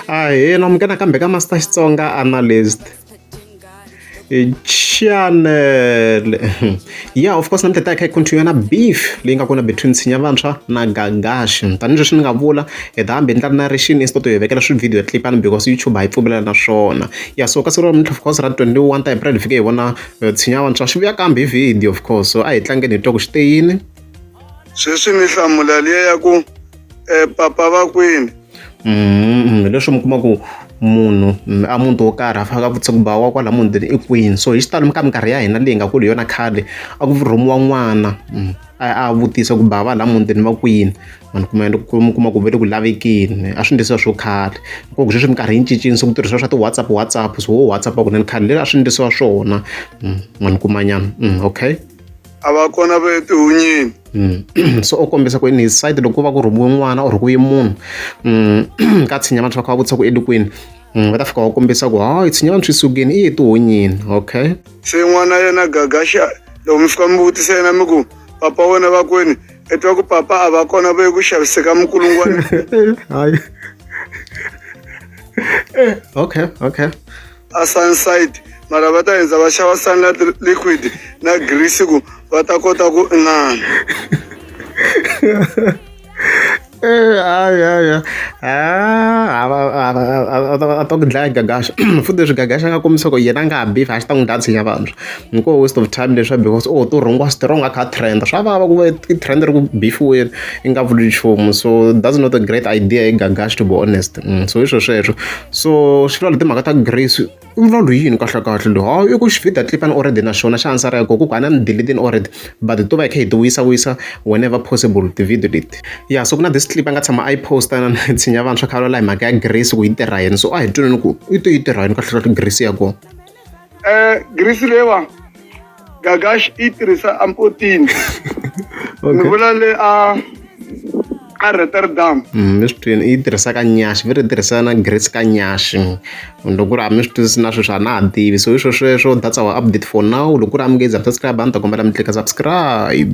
Ahee namukela nakambe ka Master Xitsonga Analyst channel. Yeah, of course namuntlha hi ta hi kha hi continue na beef leyi nga kona between Tshinya Vantshwa na Gagashi. Tanihileswi ni nga vula hi ta hambi hi ndla narration instead to hi vekela swi-video clipani because YouTube a yi pfumelela na swona. Yeah, so ka siku ra namuntlha of course ra 21 ta April hi fike hi vona Tshinya Vantshwa xi vuya kambe hi video of course. So a hi tlangeni hi twa ku xi te yini. Sweswi ni hlamula liya ya ku papa va kwini. Hi leswi mi kuma ku munhu a muti wo karhi a fika a vutisa ku ba wa kwala mutini i kwini so hi xitalo ka minkarhi ya hina leyi nga kula hi yona khale a ku rhumiwa n'wana a ya a ya vutisa ku bava laha mutini va kwini vanhu kuma mi kuma ku va le ku lavekeni a swi endlisiwa swo khale ku sweswi minkarhi yi cincile se ku tirhisiwa swa ti-WhatsApp WhatsApp so wo WhatsApp kunene khale leri a swi endlisiwa swona ma ni kuma nyana okay. A va kona va etihunyini. So u kombisa ku in his side loko ku va ku rhumiwe n'wana or ku ye munhu ka tshinya vanhu va kha va vutisa ku i le kwini va ta fika va kombisa ku hayi tshinya vanhu swi sukile i ye tihunyini okay. Se n'wana yena Gagaxa loko mi fika mi vutisa yena mi ku papa wena va kwini i twa ku papa a va kona va ye ku xavise ka mikulungwana. Hayi okay. A Sunside mara va ta hindza va xava Sunlight liquid na grease ku va ta kota ku inana. A ta ku dlaya Gagaxa futhi leswi Gagaxa a nga kombisa ku yena a nga ha beef a xi ta n'wi dlaya tshinya vantshwa hikuva waste of time leswiya because o to rhungiwa strong a kha a trend swa vava ku va i trend ri ku beef-iweni i nga vuli nchumu so that's not a great idea hi Gagaxa to be honest so hi swo sweswo. So swi vula timhaka ta Grace i vulavula yini kahlekahle loyi hayi i ku xi video clip already na xona xa answer ya kona ku a ni delete already but to va hi kha hi ti wisa wisa whenever possible ti-video leti ya so ku na this clip a nga tshama a yi posta na tshinya vantshwa kha vulavula hi mhaka ya Grace ku yi tirha yini so a hi tweni ku i te yi tirha yini kahlekahle Grace ya kona. Grease leyiwa Gagash i tirhisa ampotini ni vula le a a Rotterdam. Mi swi twini i yi tirhisa ka nyaxi ve ri tirhisa na grease ka nyaxi loko ku ri a mi swi twisisi na sweswi a na ha tivi so hi swo sweswo that's our update for now loko ku ri a mi nge subscribe a ni ta kombela mi tlika subscribe.